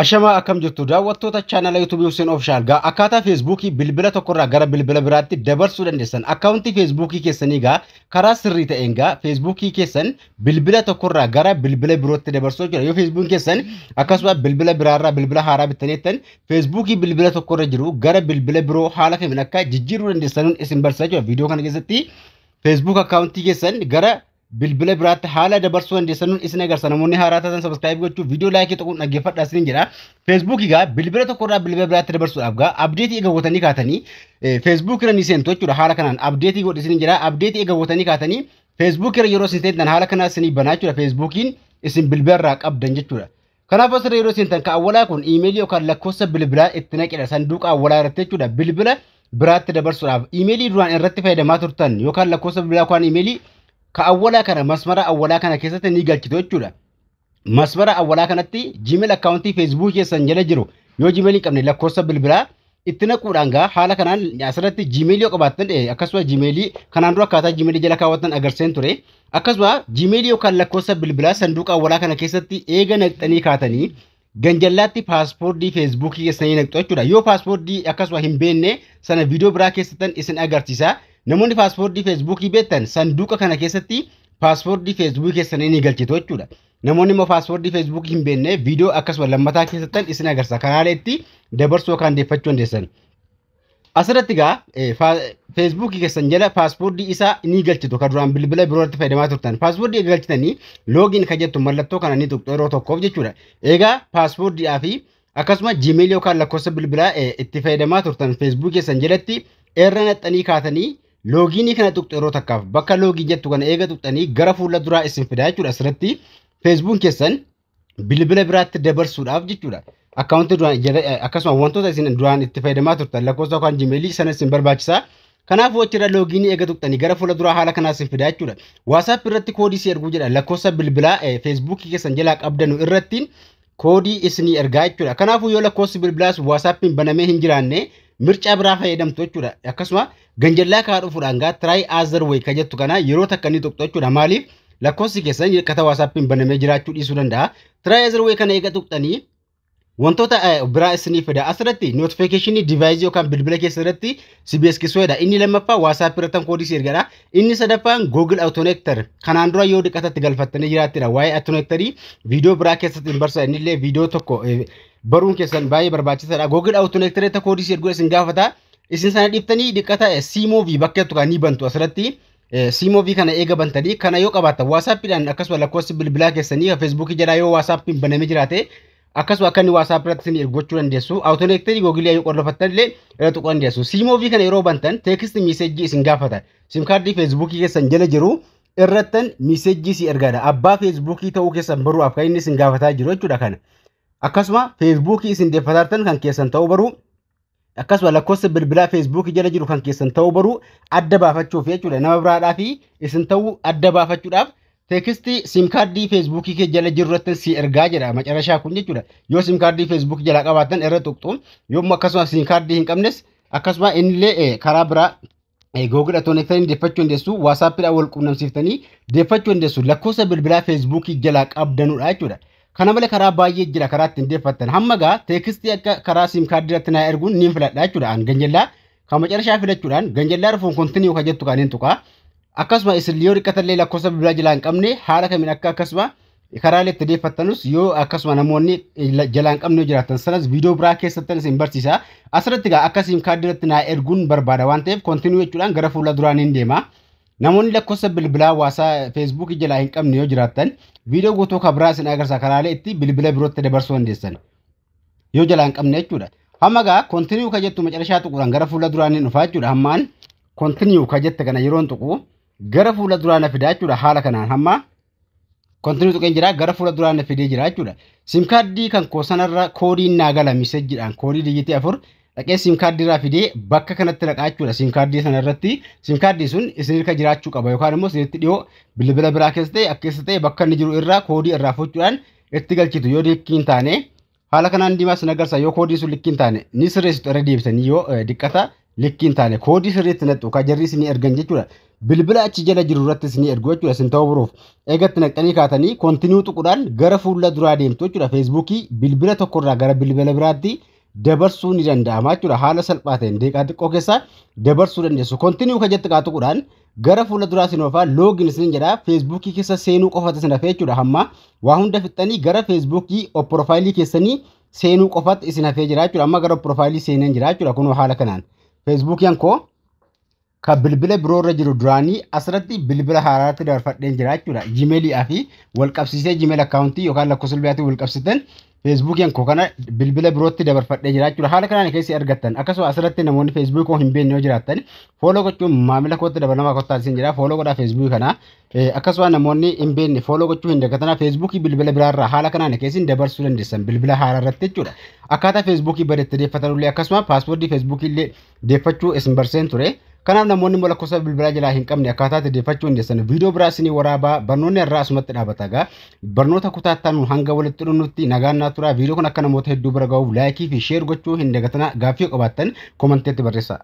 Ashamaa, akkam jirtu daawwattoota chaanala yuutuubii Hussein Official? Gaa akkaataa feesbuukii bilbila tokkorraa gara bilbila biraatti dabarsuu dandeessan, akkaawuntii feesbuukii keessanii gaa karaa sirrii ta'een gaa feesbuukii keessan bilbila tokkorraa gara bilbila birootti dabarsuu jechuudha. Yoo feesbuukiin keessan akkasuma bilbila biraarraa bilbila haaraa bittaneettan, feesbuukii bilbila tokkorra jiru gara bilbila biroo haala kamiin akka jijjiiruu dandeessanuun isin barsiisa jechuudha. Viidiyoo kana keessatti feesbuuk akkaawuntii keessan gara bilbila biraatti haala dabarsuu dandeessanuun isin agarsiisa. Namoonni haaraa taatan subscribe gochuu, viidiyoo like tuquun dhaggeeffadhaa isiniin jedha. Feesbuukii gaa bilbila tokkorraa bilbila biraatti dabarsuudhaaf gaa update eegawwatanii kaatanii feesbuuk irra ni seentu jechuudha. Haala kanaan update godhi isiniin jedha. Update eegawwatanii kaatanii feesbuuk irra yeroo isin seentan haala kanaa isinii banaa jechuudha. Feesbuukiin isin bilbila irraa qabdan jechuudha. Kanaaf asirra yeroo seentan ka awwalaa kun iimeelii yookaan lakkoofsa bilbilaa itti naqedha sanduuqa awwalaa irratti jechuudha. Bilbila biraatti dabarsuudhaaf iimeelii duraan irratti fayyadamaa turtan yookaan lakkoofsa bilbilaa yookaan iimeelii ka awwalaa kana masmara awwalaa kana keessatti ni galchitu jechuudha. Masmara awwalaa kanatti Gmail akkaawuntii feesbuuk keessan jala jiru, yoo Gmail hin qabne lakkoofsa bilbilaa itti naquudhaan gaa haala kanaan asirratti Gmail yoo qabaattan, akkasuma Gmail kanaan dura akkaataa Gmail jala kaawwattan agarsiiseen ture. Akkasuma Gmail yookaan lakkoofsa bilbilaa sanduuqa awwalaa kana keessatti eega naqxanii kaatanii ganjallaatti password feesbuukii keessanii naqxu jechuudha. Yoo password akkasuma hin beekne sana viidiyoo biraa keessattan isin agarsiisa. Namoonni password feesbuukii beektan sanduuqa kana keessatti password feesbuukii keessanii ni galchitu jechuudha. Namoonni immoo password feesbuukii hin beekne viidiyoo akkasuma lammataa keessattan isin agarsiisa. Karaalee itti dabarsuu yookaan deeffachuu dandeessan. Asirratti gaa feesbuukii keessan jala password isaa ni galchitu kan duraan bilbila biroo irratti fayyadamaa turtan. Password galchitanii login kan jettu mallattoo kana ni tuqxu yeroo tokkoof jechuudha. Egaa paaspoordiidhaa fi akkasuma Gmail yookaan lakkoofsa bilbilaa itti fayyadamaa turtan feesbuukii keessan jalatti irra naqxanii kaatanii login kana tuqxu yeroo takkaaf. Bakka login jettu kana eega tuqxanii gara fuula duraa isin fidaa jechuudha. Asirratti feesbuuk keessan bilbila biraatti dabarsuudhaaf jechuudha. Akkaawuntii duraan akkasuma wantoota isin duraan itti fayyadamaa turtan lakkoofsa yookaan jiimeelii sana isin barbaachisa. Kanaafuu achirra login eega tuqxanii gara fuula duraa haala kanaa isin fidaa jechuudha. WhatsApp irratti koodii si erguu jedha, lakkoofsa bilbilaa feesbuukii keessan jalaa qabdanu irratti koodii isinii ergaa jechuudha. Kanaafuu yoo lakkoofsi bilbilaas WhatsAppiin banamee hin jiraanne mircaa biraa fayyadamtu jechuudha. Akkasuma ganjallaa kaa dhufuudhaan gaa "try other way" ka jettu kana yeroo takka ni tuqxu jechuudha. Maaliif? Lakkoofsi keessan akkata WhatsAppiin banamee jiraachuu dhiisuu danda'a. "Try other way" kana eega tuqxanii wantoota biraa isinii fida. Asirratti notification device yookaan bilbila keessa irratti si beeksisuudha. Inni lammaffaa WhatsApp irratti koodii si ergadha. Inni sadaffaan Google Authenticator kanaan dura yoo dhiqatatti galfattanii jiraattidha. Waa'ee Authenticator viidiyoo biraa keessatti hin barsiisa. Inni illee viidiyoo tokko baruun keessan baay'ee barbaachisaadha. Google Authenticator koodii si erguu isin gaafata. Isin sana dhiiftanii dhiqata See More bakka jettu kan ni bantu asirratti. See More kana eega bantanii, kana yoo qabaattan WhatsAppiidhaan akkasuma lakkoofsi bilbilaa keessanii feesbuukii jalaa yoo WhatsAppiin banamee jiraate akkasuma akka inni WhatsApp irratti isin ergochuu dandeessu. Authenticator Google yoo qollofattan illee irra tuquu dandeessu. See More kana yeroo bantan text message isin gaafata. SIM card feesbuukii keessan jala jiru irrattan message si ergaadha. Abbaa feesbuukii ta'uu keessan baruudhaaf kan inni isin gaafataa jiru jechuudha kana. Akkasuma feesbuukii isin deeffatartan kan keessan ta'uu baruu, akkasuma lakkoofsa bilbilaa feesbuukii jala jiru kan keessan ta'uu baruu adda baafachuuf jechuudha. Nama biraadhaa fi isin ta'uu adda baafachuudhaaf text SIM card feesbuukii kee jala jiru irratti si ergaa jedha macarashaa kun jechuudha. Yoo SIM card feesbuukii jalaa qabaattan irra tuqxu, yommuu akkasuma SIM card hin qabnes akkasuma innillee karaa biraa Google Authenticator deeffachuu dandeessu, WhatsAppiidhaan wal quunnamsiiftanii deeffachuu dandeessu, lakkoofsa bilbilaa feesbuukii jalaa qabdanudha jechuudha. Kana malee karaa baay'ee jira karaa ittiin deeffattan. Hamma gaa text akka karaa SIM card irratti naa erguun niin filadha jechuudha. An ganjallaa kan macarashaa filachuudhaan ganjallaa dhufuun "continue" kan jettu kan hin tuqaa. Akkasuma isin yoo dhiqqatallee lakkoofsa bilbilaa jalaa hin qabne haala kamiin akka akkasuma karaalee itti deeffattanus, yoo akkasuma namoonni jalaa hin qabne yoo jiraatan sanas viidiyoo biraa keessattan isin barsiisa. Asirratti gaa akka SIM card irratti naa erguun barbaada waan ta'eef "continue" jechuudhaan gara fuula duraan hin deema. Namoonni lakkoofsa bilbilaa waasaa feesbuukii jalaa hin qabne yoo jiraattan viidiyoo guutuu kan biraa isin agarsiisa, karaalee itti bilbila birootti dabarsuu dandeessan. Yoo jalaa hin qabne jechuudha. Hamma gaa "continue" ka jettu macarashaa tuquudhaan gara fuula duraan hin dhufaa jechuudha. Hammaan "continue" ka jette kana yeroon tuqu gara fuula duraa na fidaa jechuudha haala kanaan. Hamma "continue" tuqeen jira, gara fuula duraa na fidee jira jechuudha. SIM card kan koo sanarra koodiin naa gala messageiidhaan, koodii digit 4 dhaqee SIM card irraa fidee bakka kanatti naqaa jechuudha. SIM card sana irratti SIM card sun isin irra jiraachuu qaba yookaan immoo isinitti dhiyoo bilbila biraa keessa ta'e akka keessa ta'e bakka inni jiru irraa koodii irraa fuchuudhaan itti galchitu. Yoo likkii hin taane haala kanaan diimaa sin agarsiisa. Yoo koodiin sun likkii hin taane ni sirreessitu irra deebisanii yoo diqqata. Likkii hin taane koodii sirriitti naqxu kan jarri isinii ergan jechuudha. Bilbila achi jala jiru irratti isinii ergu jechuudha isin ta'uu biruuf. Eegatti naqxanii kaatanii continue tuquudhaan gara fuula duraa deemtu jechuudha. Feesbuukii bilbila tokkorraa gara bilbila biraatti dabarsuu ni danda'ama jechuudha. Haala salphaa ta'een daqiiqaa xiqqoo keessa dabarsuu dandeessu. Continue kan jettu tuquudhaan gara fuula duraa isin oofaa, login isin jedha. Feesbuukii keessa seenuu qofatu isin hafee jechuudha. Hamma waa hunda fixxanii gara Feesbuukii profile keessanii seenuu qofatu isin hafee jira jechuudha. Amma gara profile seeneen jira jechuudha. Kunoo haala kanaan. Feesbuukiin koo kan bilbila biroo irra jiru duraanii asirratti bilbila haaraatti dabarfadheen jira jechuudha. Jimeelii fi wal qabsiisee Gmail account yookaan lakkoofsa bilbilaatiin wal qabsiisan Feesbuukiin koo kana bilbila birootti dabarfadhee jira jechuudha. Haala kanaan keessi argattan. Akkasuma asirratti namoonni Feesbuukii koo hin beekne yoo jiraattan follow gochuun maamila kootti dabalamaa kottaa isin jira. Follow godhaa Feesbuukii kana. Akkasuma namoonni hin beekne follow gochuu hin dagatanaa. Feesbuukii bilbila biraarraa haala kanaan keessi dabarsuu dandeessan bilbila haaraa irratti jechuudha. Akkaataa Feesbuukii badetti deeffatanullee akkasuma password Feesbuukii illee deeffachuu isin barseen ture. Kanaaf namoonni immoo lakkoofsa bilbilaa jalaa hin qabne akkaataa itti deeffachuu dandeessan viidiyoo biraa isinii waraabaa. Barnoonni irraa asumatti dhaabata egaa. Barnoota kutaattaan hanga walitti dhufnutti nagaan naa turaa. Viidiyoo kun akka namoota hedduu bira ga'uuf like fi share gochuu hin dagatanaa. Gaaffii qabaattan commentiitti barreessaa.